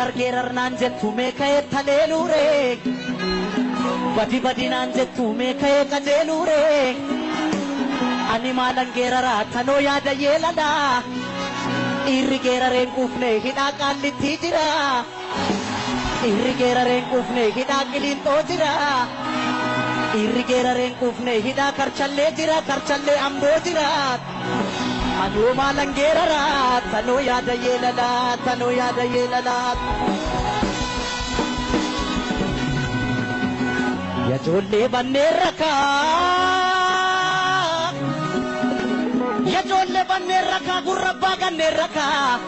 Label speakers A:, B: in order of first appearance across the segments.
A: Geerar geerar naan jettu mee ka'ee taleeluure. Badi badi naan jettu mee ka'ee qajeeluure. Ani maalan geeraraa tanoo yaada yeelalaa. Dhiirri geerareen quufne hidhaa qaallitti jira. Dhiirri geerareen quufne hidhaa qiliinxoo jira. Dhiirri geerareen quufne hidhaa karchallee jira karchallee amboo jira. Anoo maalan geeraraa tanoo yaada yeelalaa tanoo yaada yeelalaa. Yajoollee banneen rakaa. Yajoollee banneen rakaa gurra abbaa ganneen rakaa.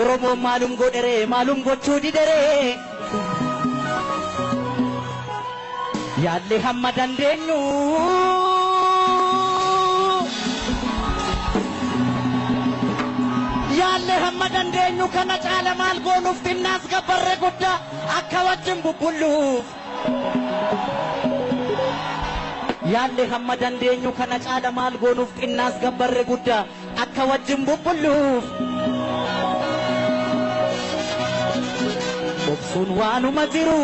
A: Oromoon maalum godheree maalum gochuu dideree. Yaallee hamma dandeenyu. Yaallee hamma dandeenyu kana caala maal goonuuf xinnaas gabbarre guddaa akka wajjin bubbulluuf. Yaallee hamma dandeenyu kana caala maal goonuuf xinnaas gabbarre guddaa akka wajjin bubbulluuf. Obsuun waanuma jiru.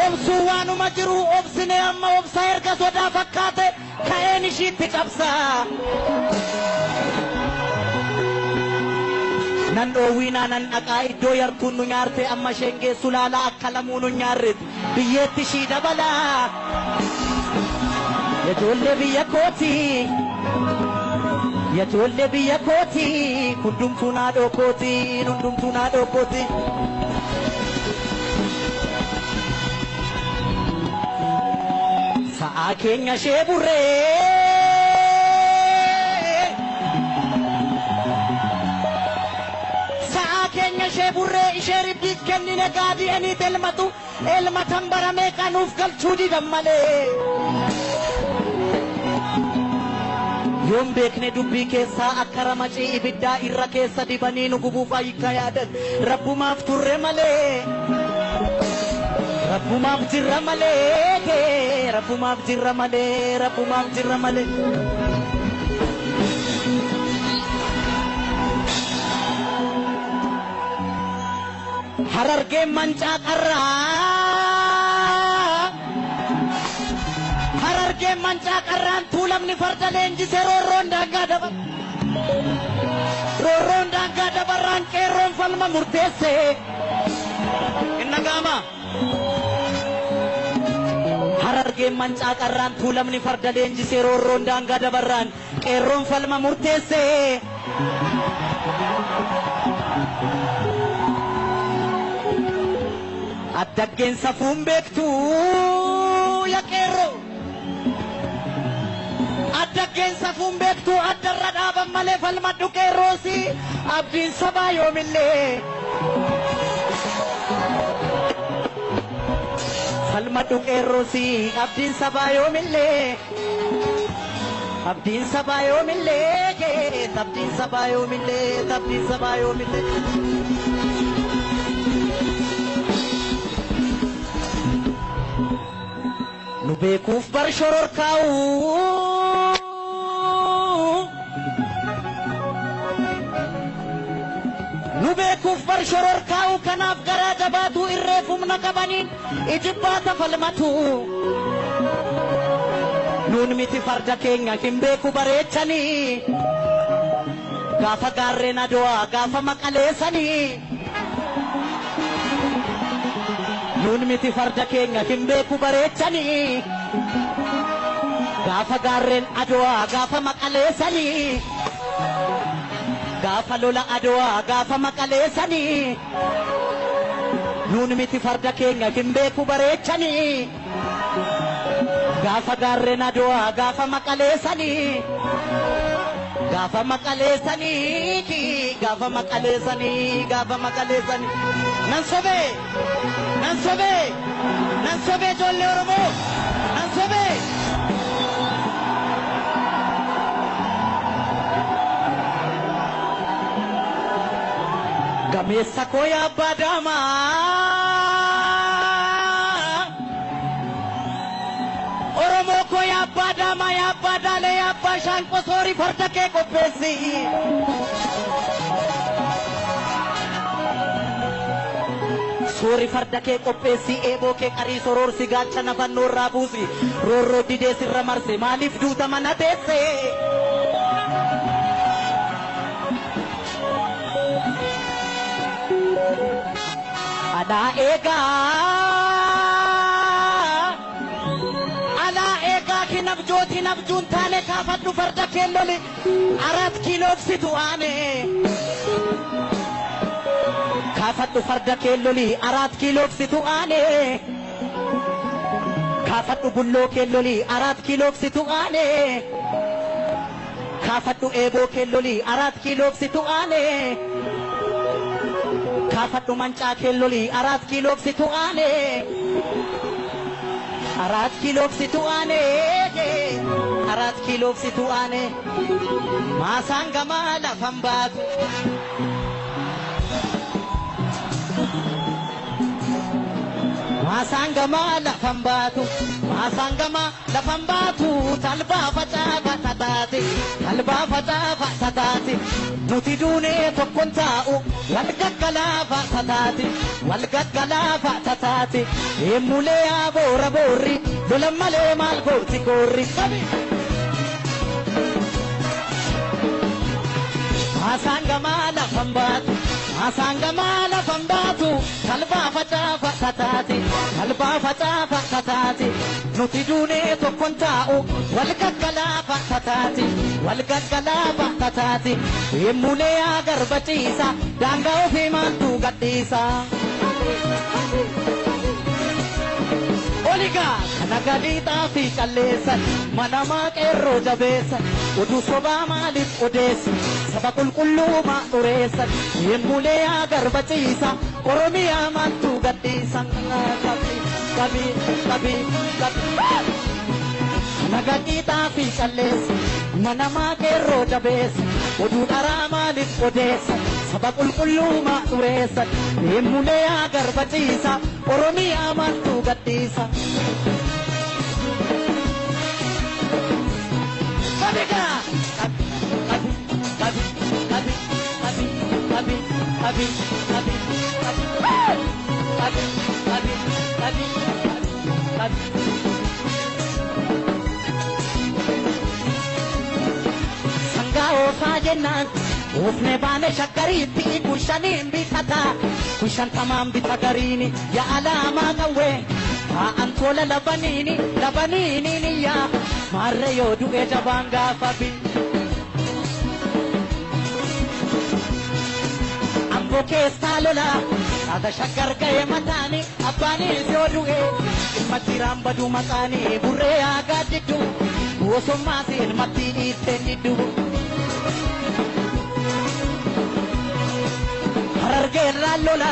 A: Obsuun waanuma jiru obsinee amma obsaa erga sodaa fakkaate ka'een ishiitti cabsaa. Nan dhoowwiinaa nan dhaqaa iddoo yartuun nu nyaarte amma isheen geessu laalaa akka lamuu nu nyaarretti biyyeetti ishii dabalaa. Yajoollee biyya kooti. Yajoollee biyya kooti. Hundumtuu naadhoo kooti. Hundumtuu naadhoo kooti. Sa'aa keenya ishee burree. Sa'aa keenya ishee burree ishee ribbiif kennine gaadi'anii elmatu elmatan baramee qanuuf galchuu didan malee. Yoon beekne dubbii keessaa akka ramacii ibiddaa irra keessa dibanii nu gubuuf ayyika yaadan rabbumaaf turre malee. Rabbumaaf jirra malee. Rabbumaaf jirra malee. Rabbumaaf jirra malee. Harargeen mancaa qarraa. Harargeen mancaa qarraan tuulamni farda leenjisee roorroon daangaa dabar. Roorroon daangaa dabarraan qeerroon falma murteesse. Inna gaama. Harargeen mancaa qarraan tuulamni farda leenjisee roorroon daangaa dabarraan qeerroon falma murteesse. Addaggeen safuun beektu yaa qeerroo. Addaggeen safuun beektu addarra dhaaban malee falmadhu qeerroosi abdiin sabaa yoomillee. Falmadhu qeerroosi abdiin sabaa yoomillee. Abdiin sabaa yoomillee abdiin sabaa yoomillee abdiin sabaa yoomillee. Nu beekuuf bar shororkaa'u. Nu beekuuf bar shororkaa'u kanaaf garaa jabaatu irreef humna qabaniin ijibbaata falmatu. Nuun miti farda keenya hin beeku bareechanii. Gaafa gaarreen adowaa gaafa maqaleessanii. Nuun miti farda keenya hin beeku bareechanii. Gaafa gaarreen adowaa gaafa maqaleessanii. Gaafa lola adowaa gaafa maqaleessanii. Nuun miti farda keenya hin beeku bareechanii. Gaafa gaarreen adowaa gaafa maqaleessanii. Gaafa maqaleessanii gaafa maqaleessanii gaafa maqaleessanii. Nan sobee nan sobee nan sobee ijoollee Oromoo nan sobee. Gameessa koo yaa abbaa daamaa. Oromoo koo yaa abbaa daamaa yaa abbaa daalee yaa abbaa shaanqoo soorii farda kee qopheessi. Soori farda kee qopheessi eeboo kee qarii soroorsi gaachana fannoo irraa buusi roorroo didee sirra marse maaliif duuta mana teesse. Alaa eegaa alaa eegaa kinabjooti nabjuun taane kaafadhu farda kee loli 4 kiiloofsitu aane. Kaafadhu farda kee loli 4 kiiloofsitu aane. Kaafadhu bulloo kee loli 4 kiiloofsitu aane. Kaafadhu eeboo kee loli 4 kiiloofsitu aane. Kaafadhu mancaa kee loli 4 kiiloofsitu aane. 4 kiiloofsitu aane. 4 kiiloofsitu aane. Maasaan gamaa lafan baatu. Maasaan gamaa lafan baatu, maasaan gamaa lafan baatu, talbaa facaafa tataate, talbaa facaafa tataate, nuti duunee tokkon taa'u, wal gaggalaafa tataate, wal gaggalaafa tataate, eemmulee yaa boora boorri, lolan malee maal gooti koorri. Maasaan gamaa lafan baatu, maasaan gamaa lafan baatu, talbaa facaafa tataate, talbaa facaafa tataate, nuti duunee tokkon taa'u, wal gaggalaafa tataate, wal gaggalaafa tataate, eemmulee yaa garba ciisa, daangaa ofii maaltu gadhiisa. Oligaa kana gadii xaafii calleessan, mana qeerroo jabeessan, oduu sobaa maaliif odeessan, saba qulqulluu maa xureessan, eemmulee yaa garba ciisa, Oromiyaa maaltu gadhiisa. Qabii qabii qabii qabii. Kana gadii xaafii calleessan, mana qeerroo jabeessan, oduu dharaa maaliif odeessan, saba qulqulluu maa xureessan, eemmulee yaa garba ciisa, Oromiyaa maaltu gadhiisa. Qabigaa! Qabi qabi qabi qabi qabi qabi qabi qabi qabi qabi qabi qabi. Sangaa oofaa jennaan oofne baane shaggariitti kun shaniin bitata kun shantamaan bita gariini yaa alaamaa qawwee taa'an tola labaniini labaniini ni yaa maarre yoo du'e jabaan gaafa bi. Amboo keessaa lola saada shaggar ga'e mataani abbaanis yoo du'e ilma jiraan baduu maqaanii burree yaa gaaddiddu gosummaas ilmatti dhiitteen diddu. Harargeerraan lola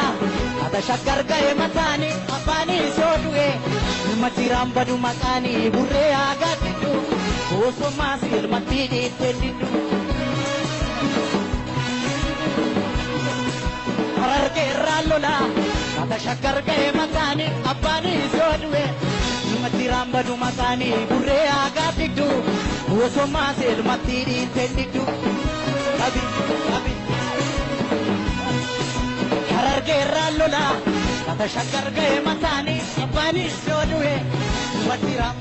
A: haadha shaggar ga'e mataani abbaanis yoo du'e ilma jiraan badu maqaanii burree yaa gaaddiddu gosummaas ilmatti dhiitteen diddu. Harargeerraan lola haadha shaggar ga'e mataani abbaanis yoo du'e ilma jiraan badu maqaanii burree yaa gaaddiddu gosummaas ilmatti dhiitteen diddu. Qabi qabi. Harargeerraan lola haadha shaggar ga'e mataani abbaanis yoo du'e ilma jiraan.